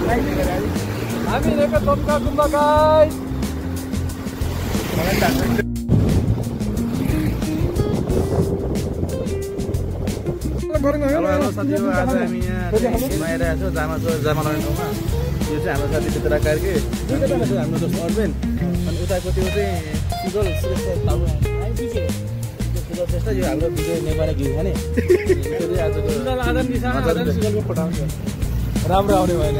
हामी रेका तम्का गुम्बा guys hello साथीहरु आज हामी यहाँ आइरहेको छौँ जामा लगाउने ठाउँमा यो चाहिँ हाम्रो साथी चित्रा कार्के हाम्रो दोस्त अर्बेन अनि उताको त्यो चाहिँ सुजल श्रेष्ठ ताबु सुजल श्रेष्ठ यो हाम्रो विजय नेपाली गीत खाने त्यो चाहिँ आजको सुजलको फटाउँछ राम्रो आउने भएन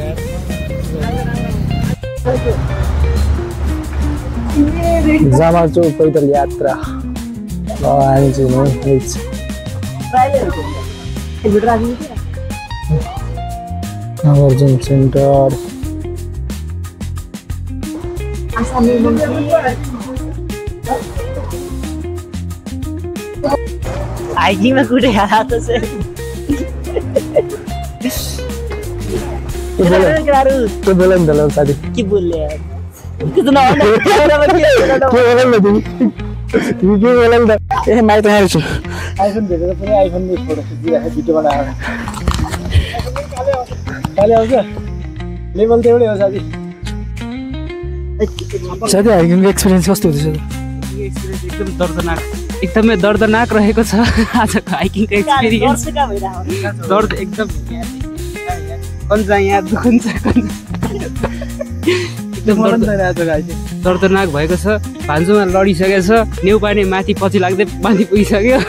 जामा चौक पैदल यात्रा हामी चाहिँ नागार्जुन सेन्टर हाइकिङमा कुटे हात छ के बोला नि त ल साथी के बोल्ले यार तिमी के बोला नि त ए माइत हेर्छु आइफोन भेटेर पनि आइफोनले फोटो खिचिरहेको भिडियो बनाएर काले आउँछ लेभल त एउटै हो साथी साथी हाइकिङको एक्सपिरियन्स कस्तो हुँदैछ एकदम दर्दनाक एकदमै दर्दनाक रहेको छ आजको हाइकिङको एक्सपिरियन्स दर्द एकदम कन्जा यहाँ दुखन्छ एकदम दर्दनाक भएको छ भान्जोमा लडिसकेको छ नेउपाने माथि पछि लाग्दै माथि पुगिसक्यो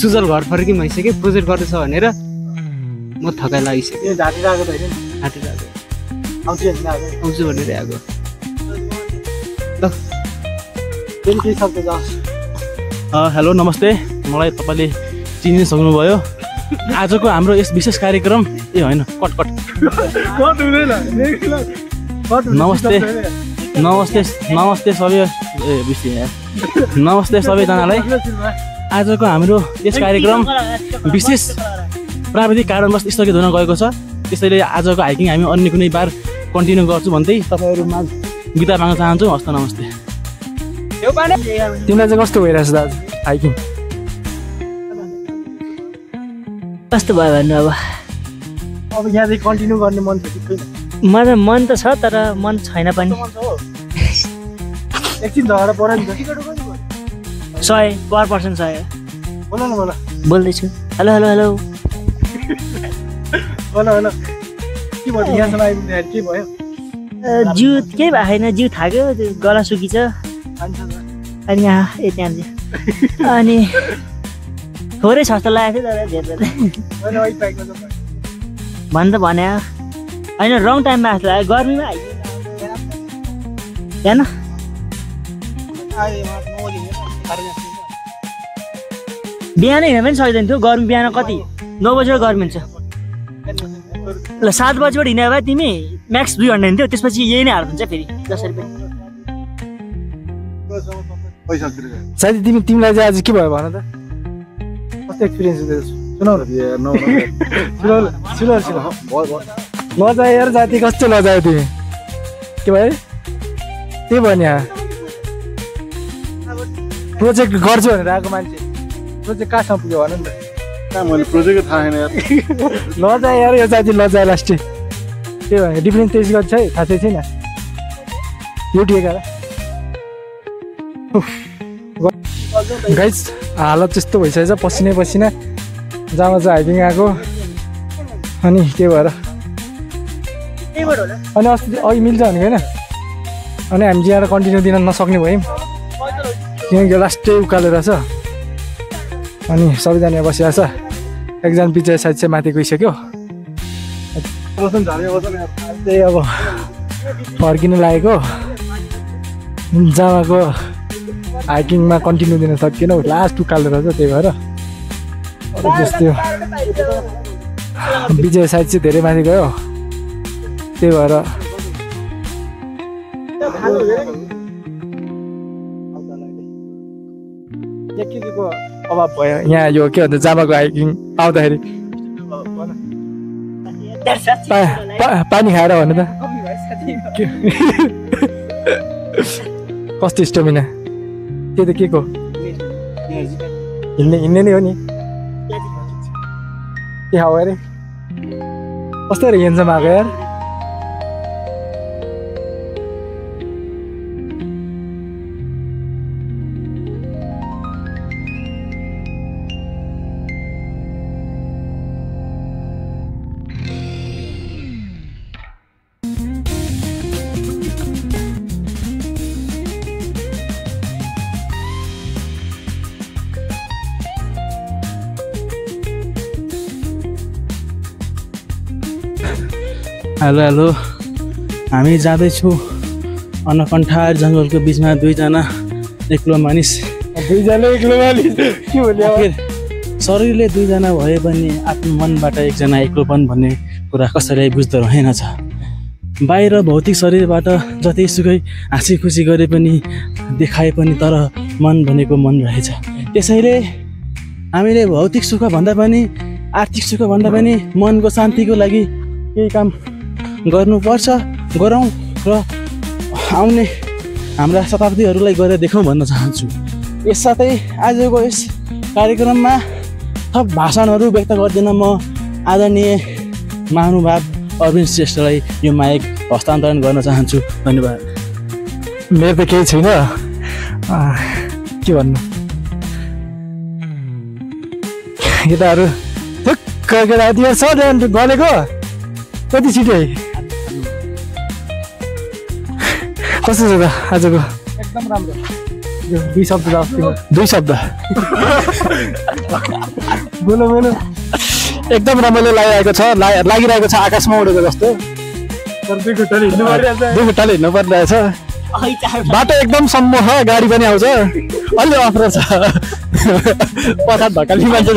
सुजल घर फर्की भइसक्यो प्रोजेक्ट गर्दैछ भनेर म थकाइ लागिसक्यो आउँछु भनेर आएको हेलो नमस्ते मलाई तपाईँले चिन्न सक्नुभयो आजको हाम्रो यस विशेष कार्यक्रम ए होइन कट नमस्ते सबै नमस्ते सबैजनालाई आजको हाम्रो यस कार्यक्रम विशेष प्राविधिक कारणवश स्थगित हुन गएको छ त्यसैले आजको हाइकिङ हामी अन्य कुनै बार कन्टिन्यू गर्छु भन्दै तपाईँहरूमा बिदा माग्न चाहन्छु हस्त नमस्ते तिमीलाई चाहिँ कस्तो भइरहेछ दाजु हाइकिङ कस्तो भयो भन्नु अब यहाँ चाहिँ कन्टिन्यू गर्ने मन छ कि मलाई मन त छ तर मन छैन पनि एकछिन झगडा पऱ्यो नि त 100 पर पर्सन 100 बोला न बोला बोल्दैछु हेलो के भयो यहाँसम्म आइपुग्दाखेरि के भयो जिउ केही भएको छैन जिउ थाक्यो गला सुकिन्छ अनि यहाँ त्यहाँ अनि थोरै सस्तो लागेको थियो तर धेरै भन् त भने होइन रङ टाइममा जस्तो लाग्यो गर्मीमा हेर्न बिहानै हिँड्न पनि सक्दैन थियो गर्मी बिहान कति 9 बजीबाट गर्मी हुन्छ ल 7 बजीबाट हिँड्यो भए तिमी म्याक्स 2 घन्टा हिँड्थ्यौ त्यसपछि यही नै हाल्नु हुन्छ फेरि 10 रुपियाँ साथी तिमीलाई चाहिँ आज के भयो भन त कस्तो एक्सपिरियन्स हुँदैछ सुनाउ लजाए यार जाति कस्तो लजायो तिमी के भयो त्यही भयो नि यहाँ प्रोजेक्ट गर्छु भनेर आएको मान्छे प्रोजेक्ट कहाँसम्म पुग्यो भन नि त मैले प्रोजेक्ट थाहा छैन यार लजाए यार यो जाति लजाए लास्टै के भयो डिफ्रेन्स टेस्ट गर्छ है थाहा छैन यो ठिक गाइस हालत त्यस्तो भइसकेछ पसिना जामा चाहिँ हाइकिङ आएको अनि त्यही भएर अनि अस्ति अघि मिल्छ भनेको होइन अनि हामी चाहिँ यहाँ कन्टिन्यू दिन नसक्ने भयौँ किनकि लास्टै उकालेर छ अनि सबैजना यहाँ बसिरहेको छ एकजना पछि साइड चाहिँ माथि गइसक्यो त्यही अब फर्किनु लागेको जामाको हाइकिङमा कन्टिन्यू दिन सकिएन लास्ट उकालेर छ त्यही भएर त्यस्तै विजय साइड चाहिँ धेरै माथि गयो त्यही भएर केको अभाव भयो यहाँ यो के भन्छ जामाको हाइकिङ आउँदाखेरि पानी खाएर भन्नु त कस्तो स्टामिना त्यो त के को हिँड्ने नै हो नि के हाउ अरे कस्तो हेर्छ आएको यार हेलो हेलो हामी जाँदैछौँ अनकन्ठार जङ्गलको बिचमा दुईजना एक्लो मानिस दुईजना एक्लो मानिस के भन्ने आखिर शरीरले दुईजना भए पनि आफ्नो मनबाट एकजना एक्लोपन भन्ने कुरा कसैलाई बुझ्दो रहेनछ बाहिर भौतिक शरीरबाट जतिसुकै हाँसी खुसी गरे पनि देखाए पनि तर मन भनेको मन रहेछ त्यसैले हामीले भौतिक सुख भन्दा पनि आर्थिक सुख भन्दा पनि मनको शान्तिको लागि केही काम गर्नुपर्छ गरौँ र आउने हाम्रा शताब्दीहरूलाई गरेर देखाउँ भन्न चाहन्छु यससाथै आजको यस कार्यक्रममा थप भाषणहरू व्यक्त गर्दिन म आदरणीय महानुभाव अरविन्द श्रेष्ठलाई यो माइक हस्तान्तरण गर्न चाहन्छु धन्यवाद मेरो त केही छैन के भन्नु केटाहरू ठुक्क केटा छ गलेको कति छिटो कस्तो छ त आजको एकदम राम्रो यो दुई शब्द दुई शब्द बोलो बोलो एकदम रमाइलो लागिरहेको छ आकाशमा उडेको जस्तो दुई खुट्टाले हिँड्नु परिरहेछ बाटो एकदम सम्म छ गाडी पनि आउँछ अलि अप्ठ्यारो छ पचास धकाल्ने मान्छे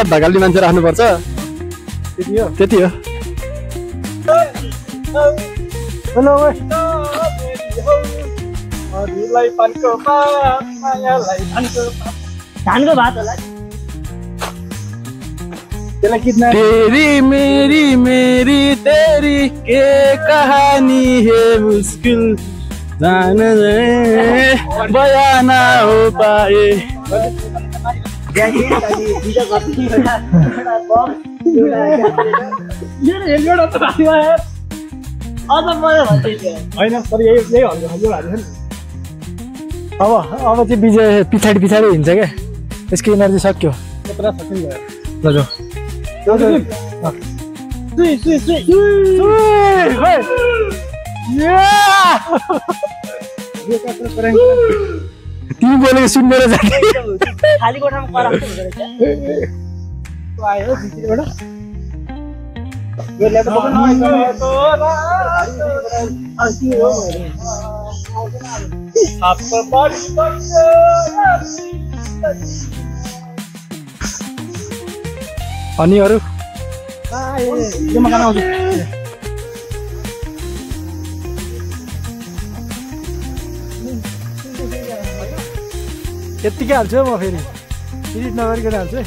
धकाल्ने मान्छे राख्नुपर्छ त्यति हो धानको भात होला तेरी मेरी तेरी के कहानी है मुश्किल जान बयाना हो पाए अब चाहिँ विजय पछाडि हिँड्छ क्या त्यसको एनर्जी सक्यो तिमी बोलेको सुन्नेर खाली कोठामा अनि अरू यत्तिकै हाल्छु म फेरि एडिट नगरिकन हाल्छु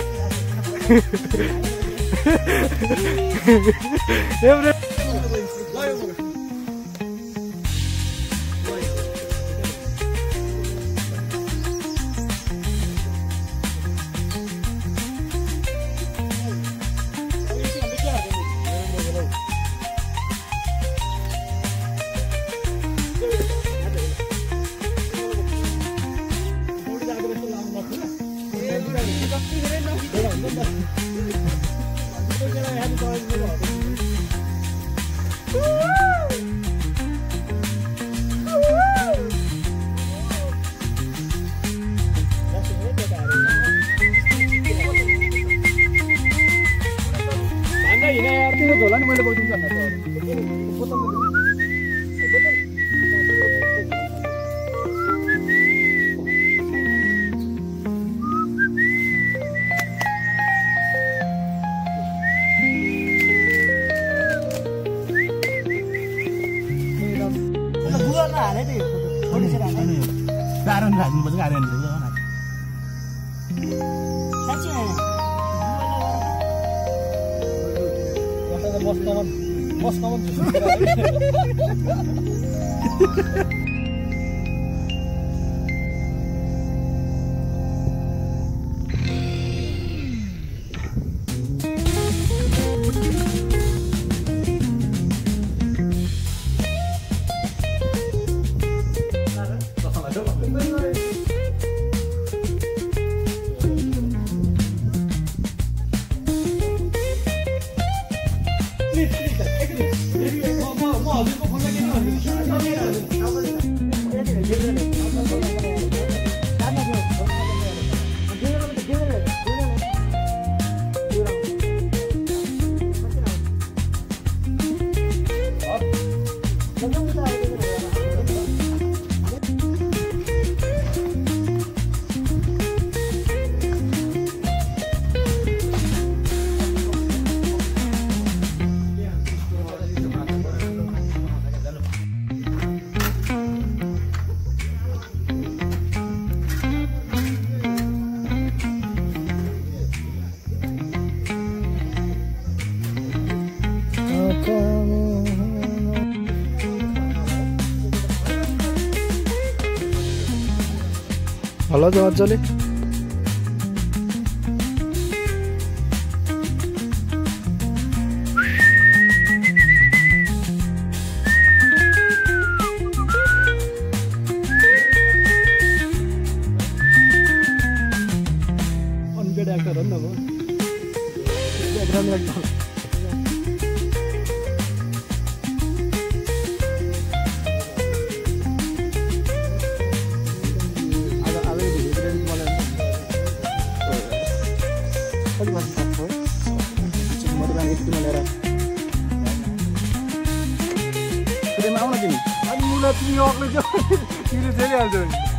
हल्ला चाहिँ मजाले अनपेड एक्टर हो नि त म ब्याकग्राउन्ड एक्टर आउन तिमी अनि मुला तिमी अग्लै जाऊ तिमीले चलिहाल्छौ